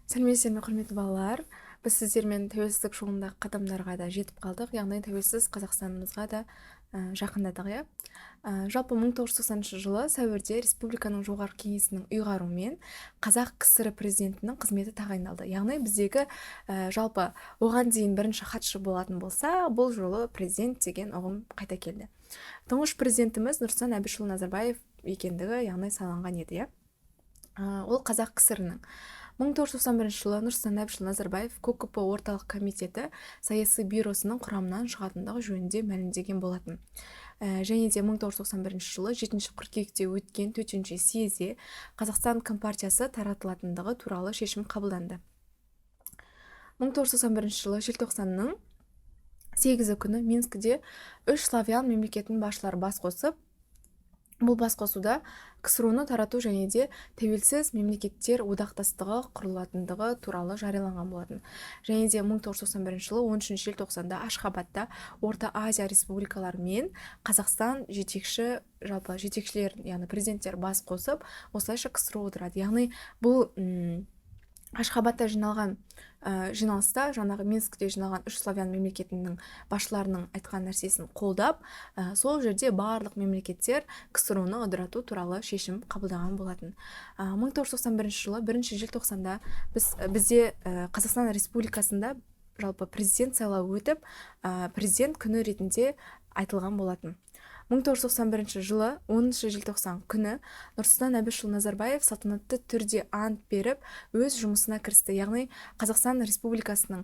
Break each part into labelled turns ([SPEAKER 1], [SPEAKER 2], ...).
[SPEAKER 1] Сәлеметсіздер ме, құрметті балалар! Біз сіздермен тәуелсіздік жолындағы қадамдарға да жетіп қалдық, яғни тәуелсіз Қазақстанымызға да жақындадық, иә. Жалпы 1990 жылы сәуірде республиканың Жоғарғы Кеңесінің ұйғаруымен Қазақ КСР президентінің қызметі тағайындалды. Яғни біздегі жалпы оған дейін бірінші хатшы болатын болса, бұл жолы президент деген ұғым қайта келді. Тұңғыш президентіміз Нұрсұлтан Әбішұлы Назарбаев екендігі, яғни сайланған еді, иә. Ол Қазақ КСР-ның 1991 жылы Нұрсұлтан Әбішұлы Назарбаев КОКП Орталық комитеті саяси бюросының құрамынан шығатындығы жөнінде мәлімдеген болатын. Және де 1991 жылы 7 қыркүйекте өткен төтенше съезде Қазақстан Компартиясы таратылатындығы туралы шешім қабылданды. 1991 жылы желтоқсанның 8 күні Минскіде үш славян мемлекетінің басшылары бас қосып, бұл басқосуда КСРО-ны тарату және де тәуелсіз мемлекеттер одақтастығы құрылатындығы туралы жарияланған болатын. Және де 1991 жылы 13 желтоқсанда Ашхабадта Орта Азия республикалары мен Қазақстан жетекші, жалпы жетекшілер, яғни президенттер бас қосып, осылайша КСРО ыдырады. Яғни бұл Ашхабадта жиналған жиналыста жаңағы Минскіде жиналған үш славян мемлекетінің басшыларының айтқан нәрсесін қолдап, сол жерде барлық мемлекеттер КСРО-ны ыдырату туралы шешім қабылдаған болатын. 1991 жылы 1 желтоқсанда бізде Қазақстан Республикасында жалпы президент сайлауы өтіп, президент күні ретінде айтылған болатын. 1991 жылы 10 желтоқсан күні Нұрсұлтан Әбішұлы Назарбаев салтанатты түрде ант беріп, өз жұмысына кірісті. Яғни Қазақстан Республикасының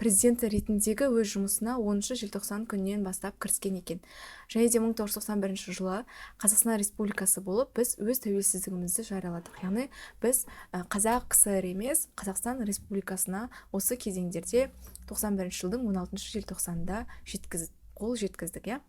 [SPEAKER 1] президенті ретіндегі өз жұмысына 10 желтоқсан күнінен бастап кіріскен екен. Және де 1991 жылы Қазақстан Республикасы болып, біз өз тәуелсіздігімізді жарияладық. Яғни біз Қазақ КСР емес, Қазақстан Республикасына осы кезеңдерде 91 жылдың 16 желтоқсанында қол жеткіздік, иә.